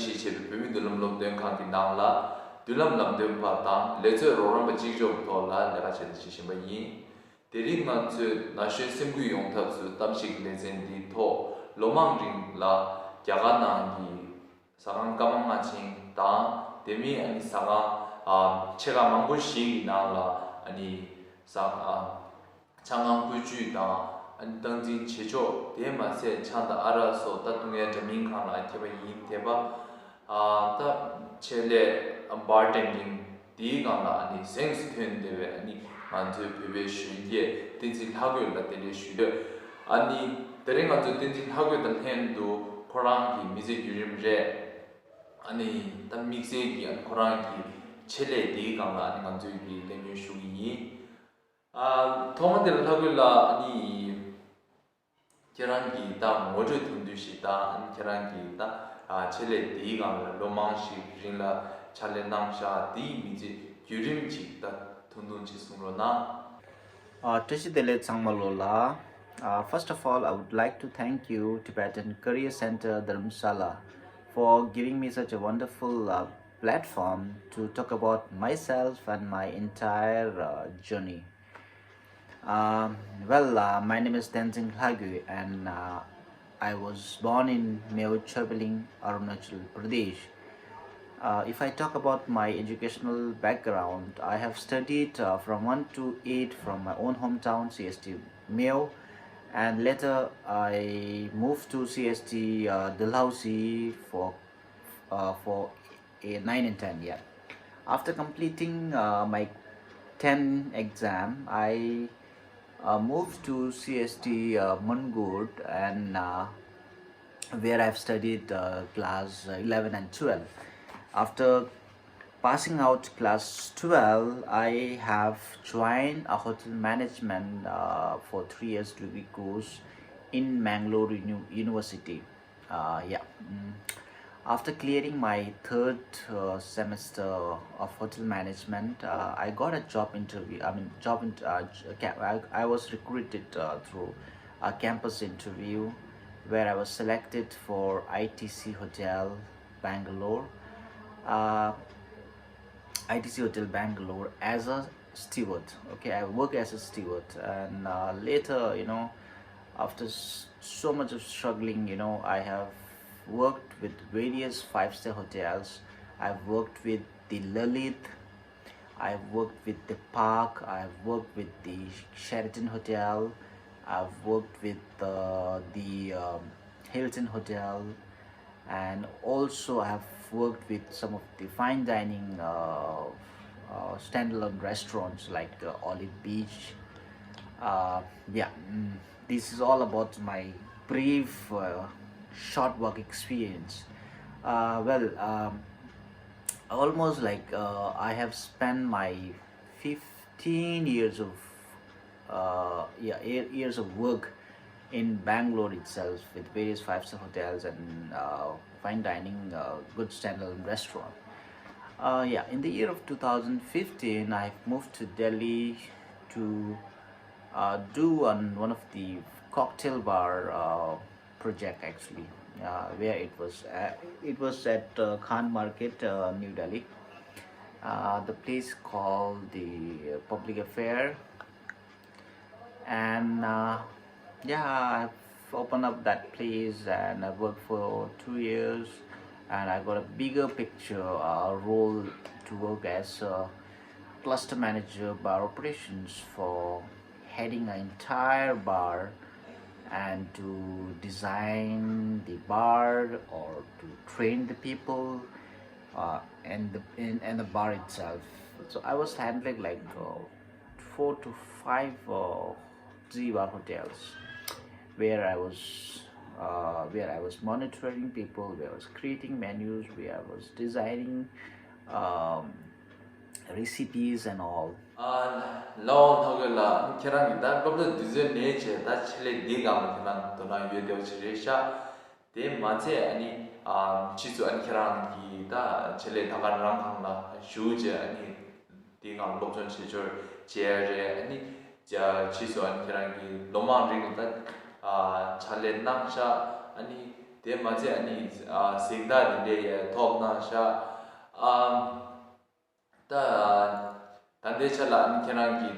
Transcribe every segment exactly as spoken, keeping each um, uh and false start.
ཞེས་བྱས་པའི་བོད་མིའི་མདུན་ལམ་སློབ་སྟོན་ཁང་གི་ནང་ལ་མདུན་ལམ་ལམ་སྟོན་པ་དང་ལས་རྩོལ་རོགས་རམ་པ་གཅིག་ལྕོགས་ཐོག་ལ་ལས་ཀ་བྱས་ཏེ་བྱེད་བཞིན་པ་ཡིན། དེ་རིང་ང་ཚོས་ན་གཞོན་སེམས་འགུལ་ཡོང་ཐབས་སུ་གཏམ་བཤད་ཀྱི་ལེ་ཚན་འདིའི་ཐོག་ལོ་མང་རིང་ལ་རྒྱ་གར་ནང་གི་ཟ་ཁང་ཀ་མ་ང་ཆེན་དང་དེ་མིན་ཨ་ནི་ཟ་ཁང་ཨ་ཆེ་ཁག་མང་པོ་ཞིག་གི་ནང་ལ་ཨ་ནི་ཟ་ཨ་ཆང་ཁང་བཀོལ་སྤྱོད་དང་ཨ་ནི་སྟངས་འཛིན་བྱེད་ཕྱོགས། དེས་མ་ཚད་ཆང་དང་ཨ་རག་སོགས་ད་འཐུང་ཡ་འདྲ་མིན་སྒང་ལ་མཁས་པ་ཡིན། དེ་པ་ཨ་ད་ཆེད་ལས་ཨ་བར་ཊེན་ཌིང་དེའི་སྒང་ལ་ཨ་ནི་གཟེངས་སུ་ཐོན་བསྡད་པའི་ཨ་ནི་ང་ཚོའི་བོད་པའི་གཞོན་སྐྱེས་བསྟན་འཛིན་ལྷ་རྒོད་ལ་དེ་འདྲའི་ཞུ་འདོད། ཨ་ནི་དེ་རིང་ང་ཚོ་བསྟན་འཛིན་ལྷ་རྒོད་དང་ལྷན་དུ་ཁོ་རང་གི་མི་ཚེའི་བརྒྱུད་རིམ་རེད། ཨ་ནི་ད་དམིགས་བསལ་གྱི་ཨ་ནི་ཁོ་རང་གི་ཆེད་ལས་དེའི་སྒང་ལ་ཨ་ནི་ང་ཚོས་ཀྱི་གླེང་མོལ་ཞུ་གི་ཡིན། ཨ་ཐོག་མ་དེ་ལ་ལྷ་རྒོད་ལགས། ཨ་ནི་ཁྱེད་རང་གི་ད་ངོ་སྤྲོད་ཐུང་ཐུང་ཞིག་དང་ཨ་ནི་ཁྱེད་རང་གི་ད་ཨ་ཆེད་ལས་དེའི་སྒང་ལ་ལོ་མང་ཞིག་རིང་ལ་ཕྱག་ལས་གནང་བཞག་དེའི་མི་ཚེ་བརྒྱུད་རིམ་ཅིག་ད་ཐུང་ཐུང་ཅིག་གསུང་རོགས་གནང་། Uh, Tashi Dele Tsangmalola. Uh, first of all, I would like to thank you, Tibetan Career Center Dharamsala, for giving me such a wonderful uh, platform to talk about myself and my entire uh, journey. Um, well, uh, my name is Tenzing Lhagyu, and uh, I was born in Meo Chobeling, Arunachal Pradesh. Uh, if I talk about my educational background, I have studied uh, from one to eight from my own hometown, C S T Meo, and later I moved to C S T uh, Dalhousie for uh, for a nine and ten year. After completing uh, my ten exam, I uh, moved to C S T uh, Mangud, and uh, where I've studied uh, class uh, eleven and twelve. After passing out class twelve, I have joined a hotel management uh, for three years degree course in Mangalore Uni- University. Uh, yeah. Mm. After clearing my third uh, semester of hotel management, uh, I got a job interview. I mean, job. In, uh, j- ca- I, I was recruited uh, through a campus interview where I was selected for I T C Hotel Bangalore. Uh, I T C Hotel Bangalore as a steward. Okay, I work as a steward, and uh, later, you know, after s- so much of struggling, you know, I have worked with various five-star hotels. I've worked with the Lalit. I've worked with the Park. I've worked with the Sheraton Hotel. I've worked with uh, the um, Hilton Hotel, and also I have worked with some of the fine dining uh, uh, standalone restaurants like uh, Olive Beach. Uh, yeah, mm, this is all about my brief uh, short work experience. Uh, well, um, almost like uh, I have spent my fifteen years of uh, yeah, eight years of work in Bangalore itself with various five-star hotels and uh, fine dining, uh, good standalone restaurant. Uh, yeah, in the year of two thousand fifteen, I moved to Delhi to uh, do on one of the cocktail bar uh, project actually, uh, where it was uh, it was at uh, Khan Market, uh, New Delhi. Uh, the place called the Public Affair, and uh, yeah, I've opened up that place and I worked for two years, and I got a bigger picture uh, role to work as a cluster manager bar operations for heading an entire bar and to design the bar or to train the people uh, and the and, and the bar itself. So I was handling like uh, four to five uh, three bar hotels where I was uh, where I was monitoring people, where I was creating menus, where I was designing um, recipes and all. ཨ་ལའོ་ལྷག་ཡོད་ལ་ཁྱེད་རང་གི་ད་སློབ་གྲྭ་དུས་ཚོད་ནས་བྱས་ད་ཆེད་ལས་འདི་སྒང་ལ་ཁྱེད་རང་དོ་སྣང་ཡོད་བསྡད་པ་ཅིག་རེད་ཤག་དེ་མ་ཚད་ཨ་ནི་ཨ་ཕྱིས་སུ་ཨ་ནི་ཁྱེད་རང་གི་ད་ཆེད་ལས་ད་ག་རང་སྒང་ལ་ཞུགས་བྱས་ཨ་ནི་དེའི་སྒང་སློབ་སྦྱོང་བྱེད་ཕྱོགས་བྱས་རེད། ཨ་ནི་ཕྱིས་སུ་ཨ་ནི་ཁྱེད་རང་གི་ལོ་མང་རིང་ལ་ད་ཨ་ཕྱག་ལས་གནང་ཤག་ཨ་ནི་ དེ་མ་ཚད་ཨ་ནི་ཨ་གཟེངས་རྟགས་དེ་འདྲས་ཡང་ཐོབ་གནང་ཤག་ཨ། ད་ད་ལྟའི་ཆ་ལ་ཨ་ནི་ཁྱེད་རང་གིས་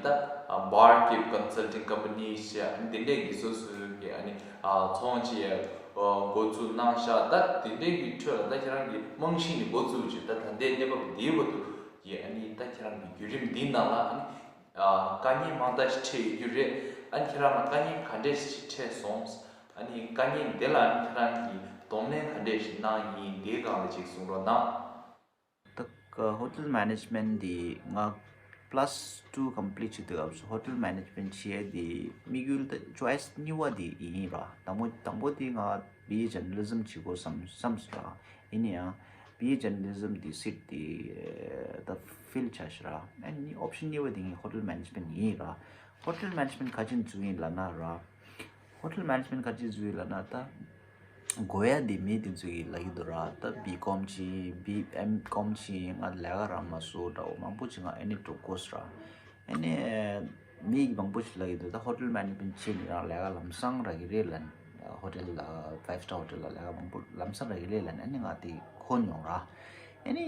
ད་Bar Keep Consulting Company ཞེས་ཨ་ནི་དེ་འདྲས་ཀྱི་སོ་སོའི་གི་ཨ་ནི་ཨ་ཚོང་ཅིག་ཡང་འགོ་འཛུགས་གནང་ཤག་ད་དེ་འདྲས་ཀྱི་ཁྲོད་ལ་ད་ཁྱེད་རང་གིས་རྨང་གཞི་ནས་འགོ་བཙུགས་བྱས་ད་ད་ལྟའི་གནས་བབ་འདིའི་བར་དུ་གི་ཨ་ནི་ད་ཁྱེད་རང་གི་བརྒྱུད་རིམ་འདིའི་ནང་ལ་ཨ་ནི་ཨ་དཀའ་ངལ་མང་དག་ཞིག་འཕྲད་ཡོད་རྒྱུ་རེད། ཨ་ནི་ཁྱེད་རང་ལ་དཀའ་ངལ་ག་འདྲས་ཞིག་འཕྲད་སོང་། ཨ་ནི་དཀའ་ངལ་འདི་ལ་ཨ་ནི་ཁྱེད་རང་གིས་གདོང་ལེན་ག་འདྲས་ཞིག་གནང་ཡིན་འདིའི་སྒང་ལ་ཅིག་གསུང་རོགས་གནང་། ད་ཧོ་ཊེལ་མེ་ནེཇ་མེན་ཊི་འདི་ང་plus two complete བྱེད་དུས་སྐབས་སུ་ཧོ་ཊེལ་མེ་ནེཇ་མེན་ཊི་བྱེད་ཡས་འདི་དམིགས་ཡུལ་ད་choice གཉིས་པ་འདི་ཡིན་ར། དང་པོ་དང་པོ་འདི་ང་B A Journalism བྱེད་དགོས་བསམ་བསམ་སོང་ར། ཡིན་ན་ཡང་B A Journalism འདི་seat འདི་ད་fill བྱ་ཤི་ར། ཨ་ནི་option གཉིས་པ་འདི་ངའི་ཧོ་ཊེལ་མེ་ནེཇ་མེན་ཊི་ཡིན་ར། ཧོ་ཊེལ་མེ་ནེཇ་མེན་ཊི་ག་ཅི་འཛུལ་ཡིན་ལབ་ན་ར། ཧོ་ཊེལ་མེ་ནེཇ་མེན་ཊི་ག་ཅི་འཛུལ་ཡིན་ལབ་ན་ད། དགོས་ཡ་འདི་མི་དེ་ཚོ་གིས་ལབ་ཀྱི་འདུག་ར། ད་B Com བྱས་B M Com བྱས་ང་ལས་ཀ་རག་མ་སོང་འདྲ་བོ་མང་པོ་ཅིག་ང་ཨ་ནི་འགྲོ་དགོས་ར། ཨ་ནི་མི་མང་པོ་ཞིག་ལབ་ཀྱི་འདུག་ད་ཧོ་ཊེལ་མེ་ནེཇ་མེན་ཊི་བྱས་ནས་རང་ལས་ཀ་ལམ་སང་རག་གི་རེད་ལབ། ཧོ་ཊེལ་ལ་five star ཧོ་ཊེལ་ལ་ལས་ཀ་མང་པོ་ལམ་སང་རག་གི་རེད་ལབ་ནས་ཨ་ནི་ང་དེ་གོ་མྱོང་ར། ཨ་ནི་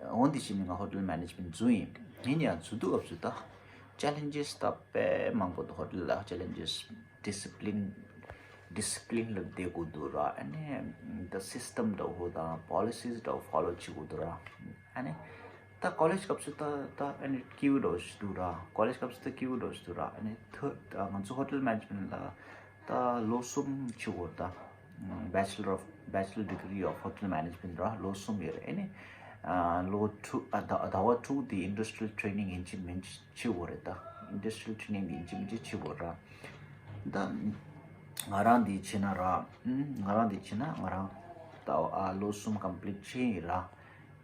འོ་འདི་བྱས་ནས་ང་ཧོ་ཊེལ་མེ་ནེཇ་མེན་ཊི་འཛུལ་ཡིན། ཡིན་ཡང་འཛུལ་དུས་སྐབས་སུ་ད་challenges ད་དཔེ་མང་པོ་འདུག་ཧོ་ཊེལ་ལ་challenges discipline discipline ལ་བསྡད་དགོས་འདུག་ར། ཨ་ནི་the system འདྲ་བོ་དང་policies འདྲ་བོ་follow བྱེད་དགོས་འདུག་ར། ཨ་ནི་ད་ཀོ་ལེཇ་སྐབས་སུ་ད་ད་ཨ་ནི་སྐྱིད་པོ་འདྲ་བོ་ཞིག་འདུག་ར། ཀོ་ལེཇ་སྐབས་སུ་ད་སྐྱིད་པོ་འདྲ་བོ་ཞིག་འདུག་ར། ཨ་ནི་ཐོ་ང་ཚོ་ཧོ་ཊེལ་མེ་ནེཇ་མེན་ཊི་ལ་ད་ལོ་གསུམ་བྱེད་དགོས་རེད་ད། Bachelor of Bachelor degree of Hotel Management ར་ལོ་གསུམ་ཡོད་རེད། ཨ་ནི་ཨ་ལོ་དྲུག་ཨ་ཟླ་ཟླ་བ་དྲུག་དེ་industrial training ཡིན་གཅིག་མིན་གཅིག་བྱེད་དགོས་རེད་ད། Industrial training ཡིན་གཅིག་མིན་གཅིག་བྱེད་དགོས་ར། ད་ང་རང་འདི་བྱེད་ན་ར། ཨུམ་ང་རང་འདི་བྱེད་ན་ང་རང་ད་ཨ་ལོ་གསུམ་complete བྱས་ཡིན་ར།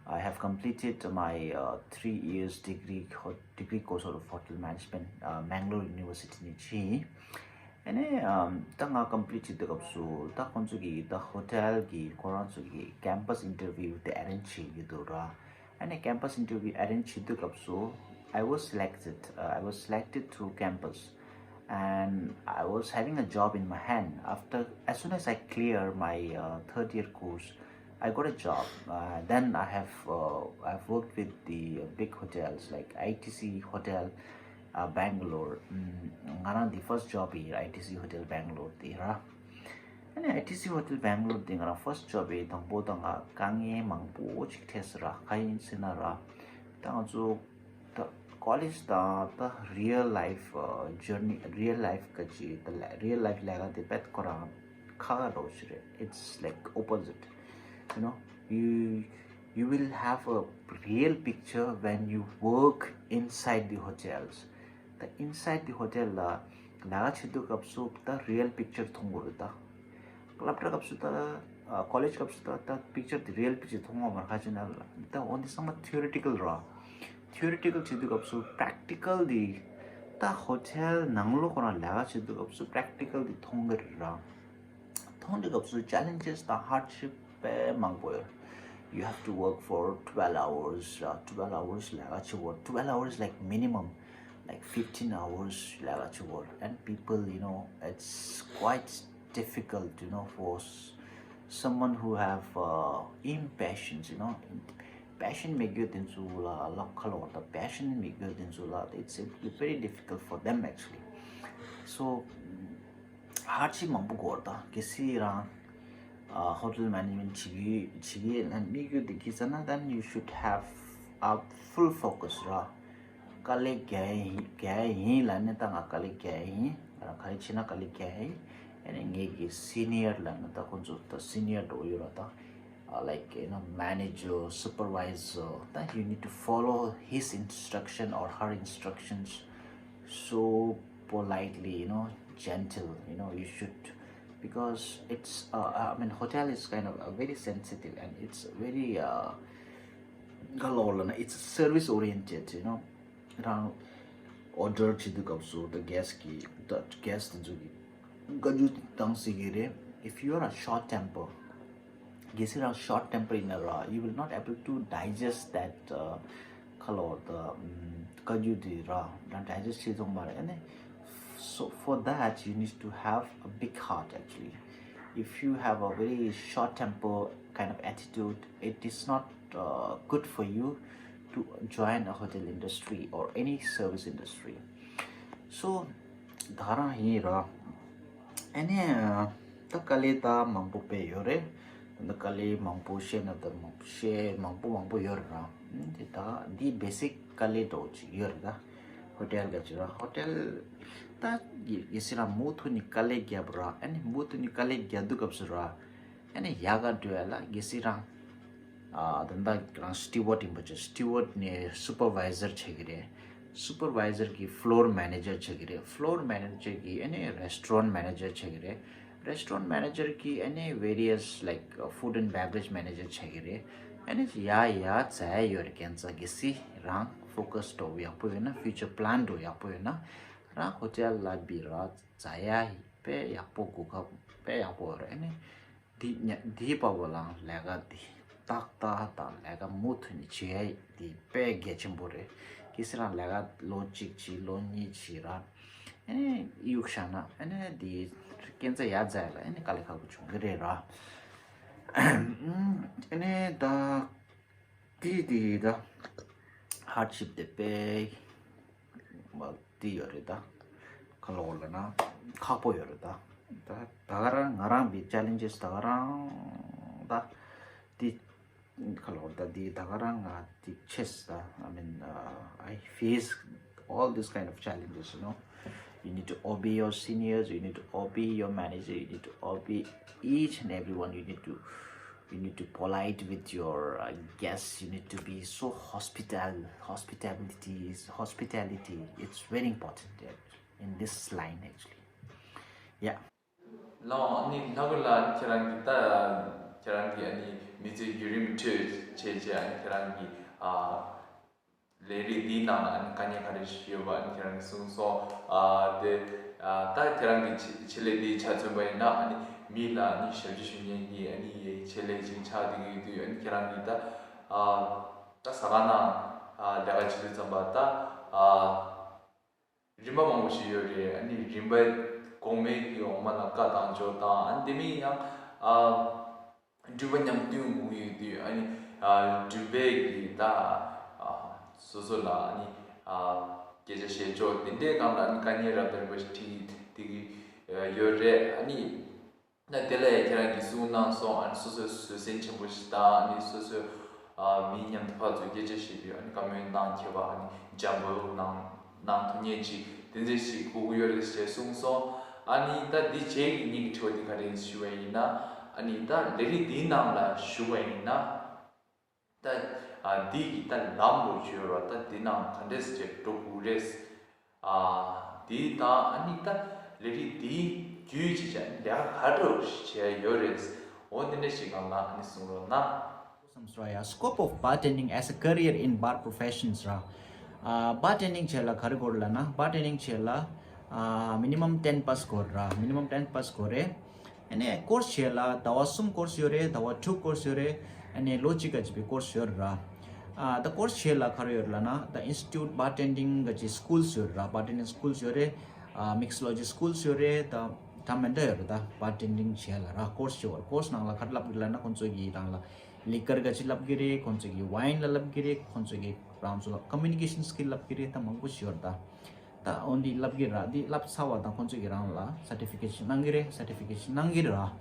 I have completed my uh, three years degree ho- degree course of hotel management, uh, Mangalore University ནས་བྱས་ཡིན། ཨ་ནི་ཨམ་ད་ང་complete བྱེད་དུས་སྐབས་སུ་ད་ཁོང་ཚོ་གིས་ད་ཧོ་ཊེལ་གྱི་ཁོ་རང་ཚོ་གི་campus interview དེ་arrange བྱེད་ཀྱི་འདུག་ར། ཨ་ནི་campus interview arrange བྱེད་དུས་སྐབས་སུ I was selected, uh, I was selected to campus and I was having a job in my hand. After, as soon as I clear my uh, third year course, I got a job. Uh, then I have uh, I've worked with the big hotels like I T C Hotel, uh, Bangalore. ང་རང་འདི་first job ཡིན། I T C Hotel Bangalore དེ་ར། ཨ་ནི་I T C Hotel Bangalore དེ་ང་རང་first job ཡིན། དང་པོ་ད་ང་དཀའ་ངལ་མང་པོ་ཅིག་འཕྲད་སོང་ར། ག་ཡིན་ཟེར་ན་ར། ད་ང་ཚོ་ད་ཀོ་ལེཇ་དང་ད་real life journey, real life ག་ཅི་ད་real life ལས་ཀ་དེ་དཔེ་ཁོ་རང་ཁག་ཁག་འདྲ་བོ་ཞིག་རེད། It's like opposite, you know, you you will have a real picture when you work inside the hotels. The inside the hotel ལ་ལས་ཀ་བྱེད་དུས་སྐབས་སུ་ད་real picture མཐོང་དགོས་རེད་ད། སློབ་གྲྭ་སྐབས་སུ་ད་ཀོ་ལེཇ་སྐབས་སུ་ད་ད་picture དེ་real picture མཐོང་བ་མ་རེད། ག་ཅི་ན་ད་འོ་འདི་ཚང་མ་theoretical ར། Theoretical བྱེད་དུས་སྐབས་སུ་practical དེ་ད་ཧོ་ཊེལ་ནང་ལོགས་ཁོ་རང་ལས་ཀ་བྱེད་དུས་སྐབས་སུ་practical དེ་མཐོང་གི་རེད་ར། མཐོང་དུས་སྐབས་སུ་challenges དང་hardship དཔེ་མང་པོ་ཡོད། You have to work for twelve hours, uh, twelve hours ལས་ཀ་བྱེད་དགོས། Twelve hours like minimum, like fifteen hours ལས་ཀ་བྱེད་དགོས། And people, you know, it's quite difficult, you know, for s- someone who have uh, impatience, you know, passion མེད་རྒྱུ་དེ་ཚོ་ལ་ལབ་ཁ་ལོ་ད་passion མེད་རྒྱུ་དེ་ཚོ་ལ་it's it'll be very difficult for them actually. So hardship མང་པོ་དགོས་རེད་ད། གལ་སྲིད་རང་ཨ་hotel management བྱེད་ཀྱི་བྱེད་ཀྱི་ཡིན་ན་དམིགས་ཡུལ་དེ་གི་ཟེར་ན་then you should have a full focus ར། དཀའ་ལས་རྒྱག་ཡིན་རྒྱག་ཡིན་ལབ་ནས་ད་ང་དཀའ་ལས་རྒྱག་ཡིན། ང་རང་ག་རེ་བྱེད་ན་དཀའ་ལས་རྒྱག་ཡིན། ཨ་ནི་ངེད་ཀྱི་senior ལབ་ན་ད་ཁོང་ཚོ་ད་senior འགྲོ་ཡོད་ར་ད། Uh, like, you know, manager, supervisor, then you need to follow his instruction or her instructions so politely, you know, gentle, you know, you should, because it's, uh, I mean, hotel is kind of a very sensitive and it's very, uh, it's service oriented, you know. རང་order བྱེད་དུས་སྐབས་སུ་the guest གི་the guest དེ་ཚོ་གི་བཀའ་འགྱུར་བཏང་སྲིད་ཀྱི་རེད། If you are a short temper, གལ་སྲིད་རང་short temper ཡིན་ན་ར། You will not able to digest that uh, ཁ་ལོ་the བཀའ་འགྱུར་དེ་ར་རང་digest བྱེད་ཐུབ་མ་རེད། ཨ་ནི། So for that you need to have a big heart actually. If you have a very short temper kind of attitude, it is not uh, good for you to join a hotel industry or any service industry. So, ད་རང་ཡིན་ར། ཨ་ནི་ད་དཀའ་ལས་ད་མང་པོ་དཔེ་ཡོད་རེད། ད་དཀའ་ལས་མང་པོ་བཤད་ན་ད་མང་པོ་བཤད་མང་པོ་མང་པོ་ཡོད་རེད་ར། དེ་ད་འདི་བེ་སིག་དཀའ་ལས་འདྲ་བོ་ཅིག་ཡོད་རེད་ད། ཧོ་ཊེལ་ག་ཅིག་ར། ཧོ་ཊེལ་ད་གི་གི་སི་ར་མུ་མཐུད་ནས་དཀའ་ལས་རྒྱབ་ར། ཨ་ནི་མུ་མཐུད་ནས་དཀའ་ལས་རྒྱག་དུས་སྐབས་སུ་ར། ཨ་ནི་ཡག་ག་འགྲོ་ཡ་ལ་གི་སི་རང་ཨ་ད་ད་རང་སི་ཊི་ཝར་ཌི་ཡིན་པ་ཅིག་སི་ཊི་ཝར་ཌི་ནས་སུ་པར་ཝའི་ཟར་བྱེད་གི་རེད། སུ་པར་ཝའི་ཟར་གི་ཕློར་མེ་ནེ་ཇར་བྱེད་གི་རེད། ཕློར་མེ་ནེ་ཇར་གི་ཨ་ནི་རེ་སི་ཊོ་རན་མེ་ནེ་ཇར་བྱེད་གི་རེད། རེ་སི་ཊོ་རན་མེ་ནེ་ཇར་གི་ཨ་ནི་ཝེ་རི་ཡས་ལའིཀ་ཕུཌ་ཨེན་ཌི་བེ་བ་རེཇ་མེ་ནེ་ཇར་བྱེད་གི་རེད། ཨ་ནི་ཡ་ཡ་ཛ་ཡ་ཡོད་རེད། ཁྱེད་ཚོ་གི་སི་རང་ཕོ་ཀ་སི་འདྲ་བོ་ཡག་པོ་ཡོད་ན། ཕིའུ་ཅར་པི་ལན་འདྲ་བོ་ཡག་པོ་ཡོད་ན། རང་ཧོ་ཊེལ་ལབ་པའི་ར་ཛ་ཡ་དཔེ་ཡག་པོ། གོ་སྐབས་དཔེ་ཡག་པོ་རེད། ཨ་ནི་འདི་ཉ་འདི་པ་བོ་ལའང་ལས་ཀ་འདི་ཏག་ཏག་དང་ལས་ཀ་མུ་མཐུད་ནས་བྱེད་ཡ་འདི་དཔེ་གལ་ཆེན་པོ་རེད། གལ་སྲིད་རང་ལས་ཀ་ལོ་གཅིག་བྱས་ལོ་གཉིས་བྱས་ར། ཨ་ནི་གཡུག་བཞག་ན་ཨ་ནི་འདི་ཁྱེད་ཚོ་ཡ་ཛ་ཡ་ལ་ཨ་ནི་དཀའ་ལས་ཁག་པོ་བྱུང་གི་རེད་ར། ཨ་ནི་ད། དེ་དེ་ད་ཧར་ཌི་ཤིབ་དེ་དཔེ་མ་དེ་ཡོད་རེད་ད། ག་ལབ་དགོས་ལབ་ན་ཁག་པོ་ཡོད་རེད་ད། ད་ད་ག་རང་ང་རང་གི་ཅེ་ལེན་ཇེས་ད་ག་རང་ད་དེ་ག་ལབ་དགོས་ད། དེ་ད་ག་རང་ང་དེ་ཆེས་ད། I mean, uh, I face all this kind of challenges, you know. You need to obey your seniors, you need to obey your manager, you need to obey each and everyone. You need to you need to polite with your uh, guests. You need to be so hospital hospitality is hospitality. It's very important in this line actually. Yeah. ལའང་ཨ་ནི་ལྷག་ལ་ཁྱེད་རང་གི་ད་ཁྱེད་རང་གི་ཨ་ནི་མི་ཚེ་བརྒྱུད་རིམ་ཁྲོད་བྱས་རྗེས་ཨ་ནི་ཁྱེད་རང་གི་ཨ། ལས་རིགས་འདིའི་ནང་ལ་ཨ་ནི་དཀའ་ངལ་ག་རེ་ཞིག་ཡོད་པ་ཨ་ནི་ཁྱེད་རང་གིས་གསུངས་སོང་། ཨ་དེ་ཨ་ད་ཁྱེད་རང་གི་ཆེད་ཆེད་ལས་འདི་ཆ་མཚོན་པ་ཡིན་ན་ཨ་ནི་མི་ལ་ཨ་ནི་ཞབས་ཕྱི་ཞུ་མཁན་གྱི་ཨ་ནི་ཆེད་ལས་ཅིག་ཆགས་བསྡད་ཀྱི་ཡོད་དུས་ཨ་ནི་ཁྱེད་རང་གིས་ད་ཨ་ད་ཟ་ཁང་ནང་ཨ་ལས་ཀ་བྱེད་དུས་ཙམ་པ་ད་ཨ་རིམ་པ་མང་པོ་ཞིག་ཡོད་རེད། ཨ་ནི་རིམ་པ་གོང་མའི་གི་འོག་མ་ལ་བཀའ་བཏང་ཕྱོགས་དང་ཨ་ནི་དེ་མིན་ཡང་ཨ། འགྲུལ་པ་མཉམ་སྟོན་དགོས་ཡོད་དུས་ཨ་ནི་ཨ་འགྲུལ་པས་ཀྱི་ད་ཨ་སོ་སོ་ལ་ཨ་ནི་ཨ་སྐད་ཆ་བཤད་ཕྱོགས་དེ་འདྲའི་སྒང་ལ་ཨ་ནི་དཀའ་ངལ་རབ་དང་རིམ་པ་ཞིག་འཕྲད་ཀྱི་ཡོད་རེད། ཨ་ནི་ད་དེ་ལ་ཡང་ཁྱེད་རང་གིས་གསུངས་གནང་སོང་། ཨ་ནི་སོ་སོའི་བཟོད་བསྲན་ཆེན་པོ་ཞིག་དང་ཨ་ནི་སོ་སོའི་ཨ་མི་མཉམ་དུ་ཕར་ཚུར་སྐད་ཆ་བཤད་དུས་ཨ་ནི་བཀའ་མོལ་གནང་མཁས་པ་ཨ་ནི་འཇམ་པོ་གནང་། གནང་ཐུབ་མཁན་ཅིག་དེ་འདྲ་ཞིག་དགོས་ཀྱི་ཡོད་རེད་ཅེས་གསུངས་སོང་། ཨ་ནི་ད་འདི་རྗེས་ཀྱི་ངེད་ཀྱི་དྲི་བ་འདི་ག་རེ་ཡིན་ཞུ་བ་ཡིན་ན། ཨ་ནི་ད་ལས་རིགས་འདིའི་ནང་ལ་ཞུགས་པ་ཡིན་ན། ད་ཨ་འདི་གི་ད་ལམ་ལོ་ཅིག་ཡོད་རེད་བ། ད་འདི་ནང་ག་འདྲས་ཅིག་འགྲོ་དགོས་རེད། ཨ་འདི་དང་ཨ་ནི་ད་ལས་རིགས་འདིའི་བརྒྱུད་ཅིག་བྱས་ལས་ཀ་ག་འདྲ་ཞིག་བྱས་ཡོད་རེད། འོ་འདི་འདྲ་ཞིག་སྒང་ལ་ཨ་ནི་གསུང་རོགས་གནང་། བསམ་སོང་ཡ། Scope of bartending as a career in bar professions ར། ཨ་bartending བྱེད་ལ་ག་རེ་དགོས་རེད་ལབ་ན། bartending བྱེད་ལ་ཨ་minimum ten pass དགོས་རེད་ར། minimum ten pass དགོས་རེད། ཨ་ནི་course བྱེད་ལ་ཟླ་བ་གསུམ་course ཡོད་རེད། ཟླ་བ་དྲུག་course ཡོད་རེད། ཨ་ནི་ལོ་གཅིག་ག་བྱེད་པའི་course ཡོད་རེད་ར། ཨ་ད་course བྱེད་ལ་ག་རེ་ཡོད་རེད་ལབ་ན། ད་institute bartending ག་ཅིག་schools ཡོད་རེད་ར། bartending schools ཡོད་རེད། ཨ་mixology schools ཡོད་རེད། ད་ད་མི་འདྲ་ཡོད་རེད། ད་bartending བྱེད་ལ་ར་course བྱེད་པ་course ནང་ལ་ག་རེ་བསླབ་ཀྱི་ལབ་ན། ཁོང་ཚོ་གིས་རང་ལ་liquor ག་ཅིག་བསླབ་ཀྱི་རེད། ཁོང་ཚོ་གིས་wine ལ་བསླབ་ཀྱི་རེད། ཁོང་ཚོ་གིས་རང་ཚོ་ལ་communication skill བསླབ་ཀྱི་རེད། ད་མང་པོ་ཞིག་ཡོད་རེད་ད། ད་འོ་འདི་བསླབ་ཀྱི་རེད། འདི་བསླབ་ཚར་བ་དང་ཁོང་ཚོ་གིས་རང་ལ་certification གནང་གི་རེད། certification གནང་གི་རེད།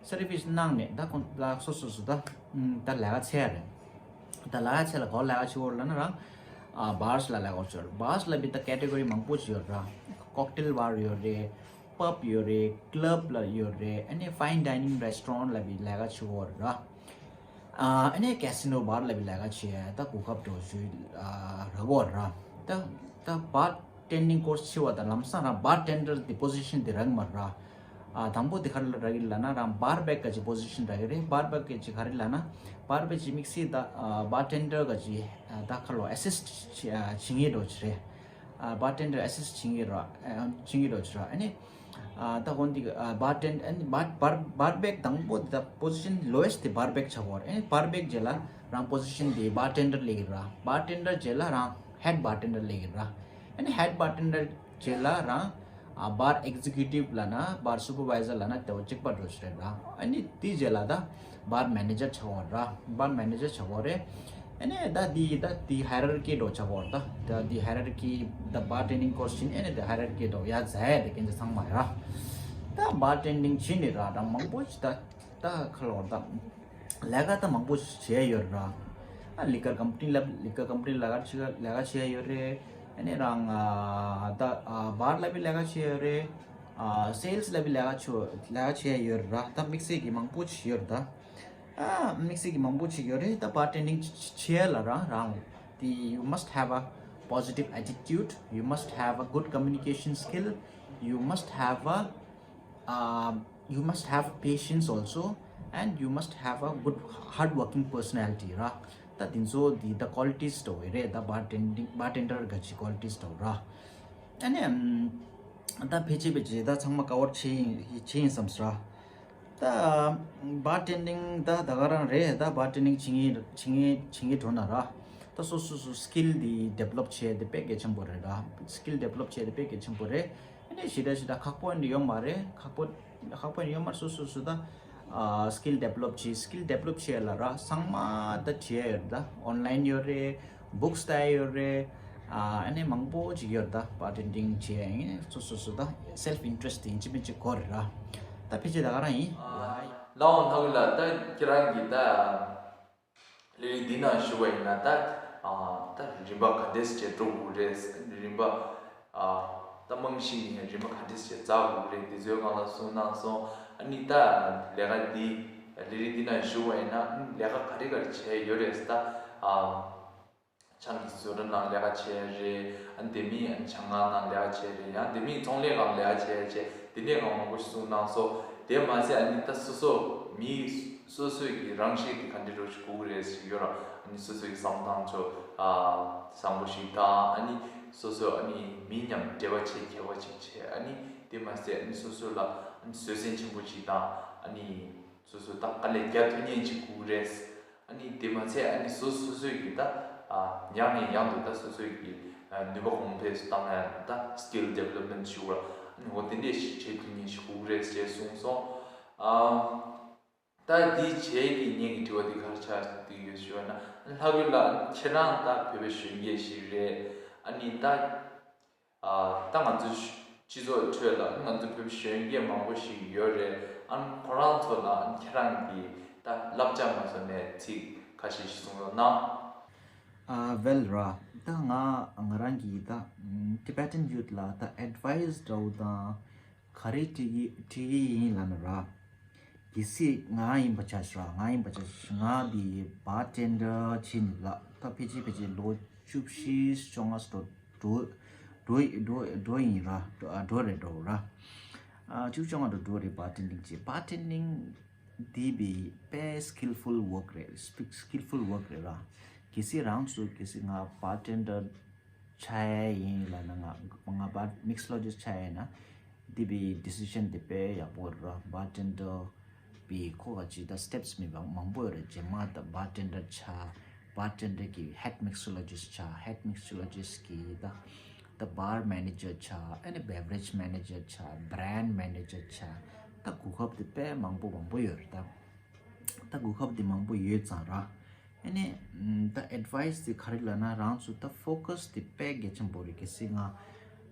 certification གནང་ནས་ད་ཁོང་ད་སོ་སོ་སོ་ད་ད་ལས་ཀ་འཚོལ་ཡ་རེད། ད་ལས་ཀ་འཚོལ་ལ་ག་པར་ལས་ཀ་བྱེད་དགོས་རེད་ལབ་ན་རང་ཨ་bars ལ་ལས་ཀ་བྱེད་དགོས་རེད། bars ལ་བི་ད་category མང་པོ་ཞིག་ཡོད་རེད། cocktail bar ཡོད་རེད། pub ཡོད་རེད། club ལ་ཡོད་རེད། ཨ་ནི་fine dining restaurant ལ་བི་ལས་ཀ་བྱེད་དགོས་རེད། ཨ་ནི་casino bar ལ་བི་ལས་ཀ་བྱེད་ད་གོ་སྐབས་འདྲ་ཞིག་ཨ་རག་གི་རེད། ད་ད་bartending course བྱེད་པ་དང་ལམ་སང་རང་bartender དེ་position དེ་རག་གི་མ་རེད། ཨ་དང་པོ་དེ་ག་རེ་ལ་རག་གི་ལབ་ན་རང་bar back ག་ཅིག་position རག་གི་རེད། bar back ག་ཅིག་ག་རེ་ལབ་ན་bar back ག་ཅིག་དམིགས་བསལ་ད་ཨ་bartender ག་ཅིག་ཨ་ད་ཁ་ལོ་assist བྱེད་ཨ་བྱེད་མཁན་འདྲ་ཅིག་རེད། ཨ་bartender assist བྱེད་མཁན་ར་ཨ་བྱེད་མཁན་འདྲ་ཅིག་ར། ཨ་ནི་ཨ་ད་གོང་དེ་ཨ་bartend ཨ་ནི་bar bar bar back དང་པོ་དེ་ད་position lowest དེ་bar back ཆགས་ཡོད་རེད། ཨ་ནི་bar back རྗེས་ལ་རང་position དེ་bartender སླེབས་ཀྱི་ར། bartender རྗེས་ལ་རང་head bartender སླེབས་ཀྱི་ར། ཨ་ནི་head bartender རྗེས་ལ་རང་ ཨ་bar executive ལབ་ན་bar supervisor ལབ་ན་དེ་བ་གཅིག་པ་འགྲོ་ཞིག་རེད་ར། ཨ་ནི་དེའི་རྗེས་ལ་ད་bar manager ཆགས་ཡོད་ར། bar manager ཆགས་ཡོད་རེད། ཨ་ནི་ད་དེ་ད་དེ་hierarchy འགྲོ་ཆགས་ཡོད་ར། ད་ད་དེ་hierarchy ད་bartending course བྱས་ནས་ཨ་ནི་ད་hierarchy འགྲོ་ཡ་ཟ་ཡ་དེ་གན་ཚང་མ་ར། ད་bartending བྱས་ནས་ར་ད་མང་པོ་ཞིག་ད་ད་ཁ་ལོ་ད། ལས་ཀ་ད་མང་པོ་བྱས་ཡོད་ར། ཨ་liquor company ལ་liquor company ལས་ཀ་བྱེད་ལས་ཀ་བྱས་ཡོད་རེད། ཨ་ནི་རང་ཨ་ད་ཨ་bar ལ་བི་ལས་ཀ་བྱས་ཡོད་རེད། ཨ་sales ལ་བི་ལས་ཀ་བྱས་ལས་ཀ་བྱས་ཡོད་ར། ད་དམིགས་བསལ་གྱི་མང་པོ་བྱས་ཡོད་ར། ད་ཨ་དམིགས་བསལ་གྱི་མང་པོ་བྱས་ཡོད་རེད། ད་bartending བྱས་ལ་ར་རང་དེ you must have a positive attitude, you must have a good communication skill, you must have a um, you must have patience also, and you must have a good hard working personality ར། ད་དེ་ཚོ་དེ་ད་qualities འདྲ་བོ་རེད། ད་bartending bartender ག་ཅི་qualities འདྲ་བོ་ར། ཨ་ནི་ཨམ་ད་ཕལ་ཆེར་ཕལ་ཆེར་ད་ཚང་མ་cover བྱས་ཡིན་བྱས་ཡིན་བསམ་སོང་ར། ད་bartending ད་ད་ག་རང་རེད། ད་bartending བྱེད་ངེས་བྱེད་ངེས་བྱེད་ངེས་འགྲོ་ན་ར། ད་སོ་སོ་སོ་skill དེ་develop བྱེད་དེ་དཔེ་གལ་ཆེན་པོ་རེད་ར། skill develop བྱེད་དེ་དཔེ་གལ་ཆེན་པོ་རེད། ཨ་ནི་ཞེ་དྲག་ཞེ་དྲག་ཁག་པོ་ནི་ཡོད་མ་རེད། ཁག་པོ་ཁག་པོ་ནི་ཡོད་མ་རེད། སོ་སོ་སོ་ད་ཨ་skill develop བྱེད། skill develop བྱེད་ལ་ར་ཚང་མ་ད་བྱེད་ཡོད་རེད། ད་online ཡོད་རེད། books ལྟ་ཡོད་རེད། ཨ་ནི་མང་པོ་ཅིག་ཡོད་རེད། ད་bartending བྱེད་ཡ་ཡིན་སོ་སོ་སོ་ད་self interest ཡིན་གཅིག་མིན་གཅིག་དགོས་རེད་ར། ད་ཕལ་ཆེར་ད་ག་རང་ཡིན། ལའོ་ནག་ལ་ད་ཁྱེད་རང་གིས་ད་ལས་རིགས་འདི་ནང་ཞུགས་པ་ཡིན་ན་ད་ཨ་ད་རིམ་པ་ག་འདྲས་བྱས་འགྲོ་དགོས་རེད། རིམ་པ་ཨ་ད་རྨང་གཞི་ནས་རིམ་པ་ག་འདྲས་བྱས་འཛེག་དགོས་རེད། འདི་ཚོའི་སྒང་ལ་གསུངས་གནང་སོང་། ཨ་ནི་ད་ལས་ཀ་འདི་ལས་རིགས་འདི་ནང་ཞུགས་པ་ཡིན་ན་ཨ་ནི་ལས་ཀ་ག་རེ་ག་རེ་བྱས་ཡོད་རེད། ད་ཨ་ཆང་གི་བཟོ་གྲྭ་ནང་ལས་ཀ་བྱས་རེད། ཨ་ནི་དེ་མིན་ཨ་ནི་ཆང་ཁང་ནང་ལས་ཀ་བྱས་རེད། ཡང་དེ་མིན་ཚོང་ལས་ཁང་ལས་ཀ་བྱས་རེད། དེ་འདྲས་སྒང་མང་པོ་ཞིག་གསུངས་གནང་སོང་། དེ་མ་ཟད་ཨ་ནི་ད་སོ་སོ་མི་སོ་སོའི་གི་རང་བཞིན་དེ་ག་འདྲས་འདྲ་བོ་ཞིག་དགོས་ཀྱི་རེད་ཟེར་ཡོད་ར། ཨ་ནི་སོ་སོའི་གི་བསམ་སྟངས་ཚོ་ཨ་བཟང་པོ་ཞིག་དང་། ཨ་ནི་སོ་སོ་ཨ་ནི་མི་མཉམ་འབྲེལ་བ་བྱེད་མཁས་པ་ཅིག་བྱས། ཨ་ནི་དེ་མ་ཟད་ཨ་ནི་སོ་སོ་ལ་ཨ་ནི་བཟོད་བསྲན་ཆེན་པོ་ཅིག་དང་། ཨ་ནི་སོ་སོ་ད་དཀའ་ལས་རྒྱག་ཐུབ་མཁན་ཅིག་དགོས་རེད། ཨ་ནི་དེ་མ་ཚད་ཨ་ནི་སོ་སོ་སོའི་གི་ད་ཨ་ཡང་ནས་ཡང་དུ་ད་སོ་སོའི་གི་ཨ་ནུས་པ་གོང་འཕེལ་བཏང་ཡ་ད་skill development ཞུ་བ། ཨ་ནི་འོ་དེ་འདྲས་ཞིག་བྱེད་ཐུབ་མཁན་ཞིག་དགོས་རེད་ཅེས་གསུངས་སོང་། ཨ་ད་འདི་བྱས་ཀྱི་ངེད་ཀྱི་དྲི་བ་འདི་ག་རེ་ཆགས་འདུག་ཡོད་ཞུ་བ་ན། ལྷག་ཡོད་ལ་ཁྱེད་རང་ད་བོད་པའི་གཞོན་སྐྱེས་ཤིག་རེད། ཨ་ནི་ད་ཨ་ད་ང་ཚོའི་སྤྱི་ཚོགས་ཁྲོད་ལ་ང་ཚོ་བོད་པའི་གཞོན་སྐྱེས་མང་པོ་ཞིག་ཡོད་རེད། ཨ་ནི་ཁོ་རང་ཚོ་ལ་ཁྱེད་རང་གིས་ད་བསླབ་བྱ་མ་བཟོ་ནས་ཚིག་ཁ་ཤས་ཤིག་གསུང་རོགས་གནང་། ཨ་well ར། ད་ང་ང་རང་གིས་ད་ཨམ་Tibetan youth ལ་ད་advice འདྲ་བོ་དང་ག་རེ་དྲི་གི་དྲི་གི་ཡིན་ལབ་ན་ར། གལ་སྲིད་ང་ཡིན་པ་ཆ་ཤ་ང་ཡིན་པ་ཆ་ཤ་ང་དེ་bartender བྱེད་ནི་ལ་ད་ཕལ་ཆེར་ཕལ་ཆེར་ལོ་བཅུ་བཞི་བཅོ་ལྔ་འགྲོ་འགྲོ་འགྲོ་འགྲོ་འགྲོ་ཡིན་ར། འགྲོ་ཨ་འགྲོ་རེད་འགྲོ་ར། ཨ་བཅུ་བཅོ་ལྔ་འགྲོ་འགྲོ་རེད། bartending བྱེད། bartending འདི་བི་དཔེ་skillful work རེད། skillful work རེད་ར། གལ་སྲིད་རང་ཚོ་གལ་སྲིད་ང་bartender ཆགས་ཡ་ཡིན་ལབ་ན། ང་ང་bar mixologist ཆགས་ཡ་ན་འདི་བི་decision འདི་དཔེ་ཡག་པོ་རེད་ར། bartender བི་ཁོ་ག་ཅི་ད་steps མི་མང་མང་པོ་ཡོད་རེད། རྗེས་མ་ད་bartender ཆགས། bartender གི་head mixologist ཆགས། head mixologist གི་ད་ད་bar manager ཆགས། ཨ་ནི་beverage manager ཆགས། brand manager ཆགས། ད་གོ་སྐབས་དེ་དཔེ་མང་པོ་མང་པོ་ཡོད་རེད། ད་ད་གོ་སྐབས་དེ་མང་པོ་ཡོད་ཙང་ར། ཨ་ནི་ད་advice དེ་ག་རེ་ལབ་ན། རང་ཚོ་ད་focus དེ་དཔེ་གལ་ཆེན་པོ་རེད། གལ་སྲིད་ང་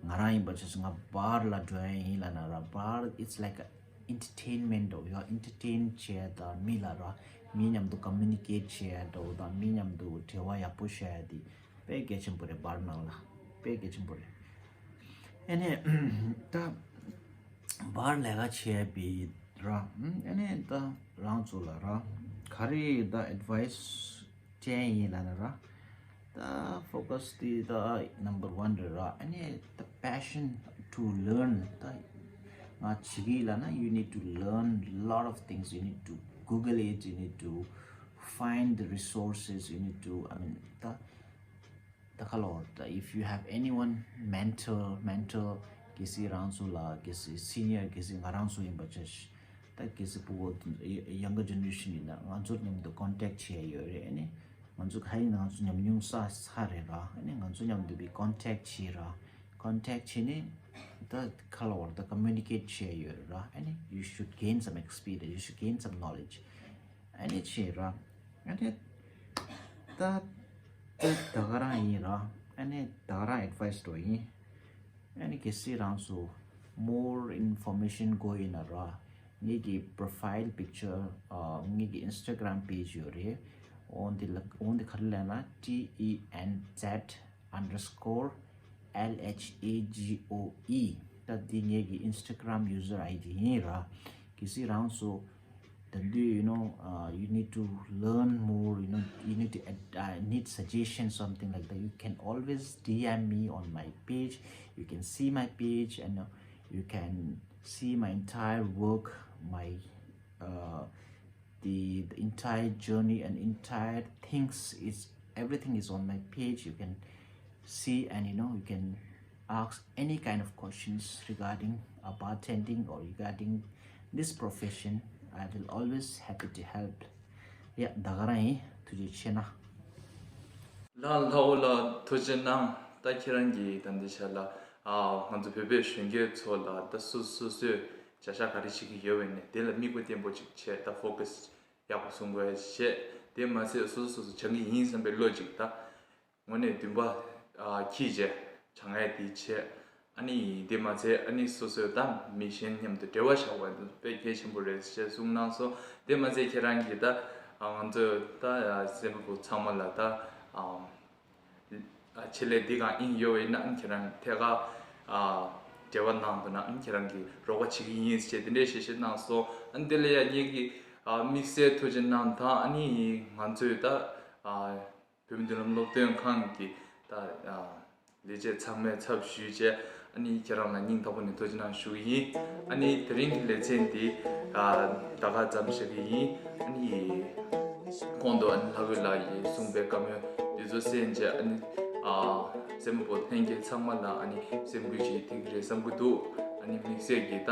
ང་རང་ཡིན་པ་ཆ་ཤ་ང་bar ལ་འགྲོ་ཡ་ཡིན་ལབ་ན་ར། bar it's like a entertainment འདྲ་བོ། ཡ་entertain བྱེད་ཡ་དང་མི་ལ་ར། མི་མཉམ་དུ་communicate བྱེད་ཡ་འདྲ་བོ་དང་མི་མཉམ་དུ་འབྲེལ་བ་ཡག་པོ་བྱེད་ཡ་དེ་དཔེ་གལ་ཆེན་པོ་རེད། bar ནང་ལ་དཔེ་གལ་ཆེན་པོ་རེད། ཨ་ནི་ད་bar ལས་ཀ་བྱེད་པའི་ར། ཨ་ནི་ད་རང་ཚོ་ལ་ར་ག་རེ་ད་advice སྤྲད་ཡིན་ལབ་ན་ར། ད་focus དེ་ད་number one རེད་ར། ཨ་ནི་the passion to learn ད་ང་བྱེད་ཀྱི་ལབ་ན། you need to learn lot of things, you need to Google it, you need to find the resources, you need to, I mean ད་ད་ཁ་ལོ་ད་if you have anyone mentor, mentor གལ་སྲིད་རང་ཚོ་ལ་གལ་སྲིད་senior གལ་སྲིད་ང་རང་ཚོ་ཡིན་པ་ཆ་ཤ་ད་གལ་སྲིད་ཕྲུ་གུ་younger generation ཡིན་ན་ང་ཚོ་མཉམ་དུ་contact བྱེད་ཡ་ཡོད་རེད། ཨ་ནི་ང་ཚོ་ག་ཡིན་ན་ང་ཚོ་ཉམས་མྱོང་བསགས་ཚར་རེད་ར། ཨ་ནི་ང་ཚོ་མཉམ་དུ་བི་contact བྱེད་ར། contact བྱེད་ནས་ ད་ཁ་ལ་བར་ད་communicate་བྱས་ཡོད་ར། ཨ་ནི་you should gain some experience, you should gain some knowledge. ཨ་ནི་བྱས་ར། ཨ་ནི་ད་ད་ད་ག་རང་ཡིན་ར། ཨ་ནི་ད་ག་རང་advice་འགྲོ་ཡིན། ཨ་ནི་གལ་སྲིད་རང་ཚོ་more information་དགོས་ཡིན་ན་ར། ངེད་ཀྱི་profile picture ཨ་ངེད་ཀྱི་Instagram page་ཡོད་རེད། འོན་ཏེ་ལ་འོན་ཏེ་ག་རེ་ལབ་ན་T E N Z underscore L H A G O E། ད་འདི་ངེད་ཀྱི་Instagram user I D་ཡིན་ར། གལ་སྲིད་རང་ཚོ་ད་འདི་you know uh, you need to learn more, you know, you need to ad- uh, need suggestions, something like that, you can always D M me on my page. You can see my page and uh, you can see my entire work, my uh, the, the entire journey and entire things is everything is on my page. You can see and you know you can ask any kind of questions regarding uh, bartending or regarding this profession. I will always happy to help. Yeah, ད་ག་རང་ཡིན། ཐུགས་རྗེ་ཆེ་ན། ལགས་ལགས་འོ་ལགས་ཐུགས་རྗེ་གནང་། ད་ཁྱེད་རང་གིས་ད་འདི་ཆ་ལ་ཨ་ང་ཚོ་བོད་པའི་གཞོན་སྐྱེས་ཚོ་ལ་ད་སོ་སོ་སོས་བྱ་གཞག་ག་རེ་བྱེད་ཀྱི་ཡོད་པ་ནས་དེ་ལ་དམིགས་པ་བརྟན་པོ་ཅིག་བྱས་ད་focus་ཡག་པོ་བཟུང་དགོས་བྱས། དེ་མ་ཟད་སོ་སོ་སོ་སྦྱང་གི་ཡིན་བསམ་པའི་བློ་ཅིག་ད་དངོས་གནས་འདུན་པ་ཨ་འཁྱེར་བྱས་སྦྱང་ཡ་དེ་བྱས། ཨ་ནི་དེ་མ་ཚད་ཨ་ནི་སོ་སོའི་ད་མི་གཞན་མཉམ་དུ་འབྲེལ་བ་བཞག་པ་དཔེ་གལ་ཆེན་པོ་རེད་ཅེས་གསུངས་གནང་སོང་། དེ་མ་ཚད་ཁྱེད་རང་གིས་ད་ང་ཚོས་ད་སེམས་པ་ཚང་མ་ལ་ད་ཆེད་ལས་འདི་གང་ཨིན་ཡོད་པ་ཡིན་ན་ཨ་ནི་ཁྱེད་རང་ཐད་ཀར་འབྲེལ་བ་གནང་འདུག་ན་ཨ་ནི་ཁྱེད་རང་གིས་རོགས་པ་བྱེད་ཀྱི་ཡིན་ཅེས་དེ་འདྲའི་ཞལ་བཞེས་གནང་སོང་། ཨ་ནི་དེ་ལ་ཡ་ངེད་ཀྱི་དམིགས་བསལ་ཐུགས་རྗེ་གནང་དང་ཨ་ནི་ང་ཚོས་ད། བོད་མི་མདུན་ལམ་སློབ་སྟོན་ཁང་གི་ད་ལས་བྱེད་ཚང་མའི་ཚབ་ཞུས་བྱས་ཨ་ནི་ཁྱེད་རང་ལ་སྙིང་ཐག་པ་ནས་ཐུགས་རྗེ་གནང་ཞུ་གི་ཡིན། ཨ་ནི་དེ་རིང་གི་ལེ་ཚན་འདི་ད་ག་ཙམ་བཞག་གི་ཡིན། ཨ་ནི་གོང་དུ་ཨ་ནི་ལྷ་རྒོད་ལགས་ཀྱིས་གསུངས་པའི་བཀའ་མོལ་འདི་ཚོ་གསན་བྱས་ཨ་ནི་གསན་པ་པོ་ལྷན་རྒྱས་ཚང་མ་ལ་ཨ་ནི་སེམས་འགུལ་ཅིག་ཐེབས་ཀྱི་རེད་བསམ་གྱི་འདུག་ཨ་ནི་དམིགས་བསལ་གྱི་ད་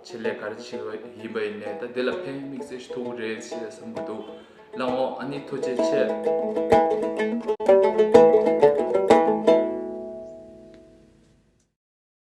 ཆེད་ལས་ག་རེ་བྱེད་པ་ཡིན་པ་ཡིན་ནའི་ད་དེ་ལ་ཕན་དམིགས་བསལ་ཞིག་ཐོགས་ཀྱི་རེད་ཅེས་བསམ་གྱི་འདུག་ལགས་འོ། ཨ་ནི་ཐུགས་རྗེ་ཆེ།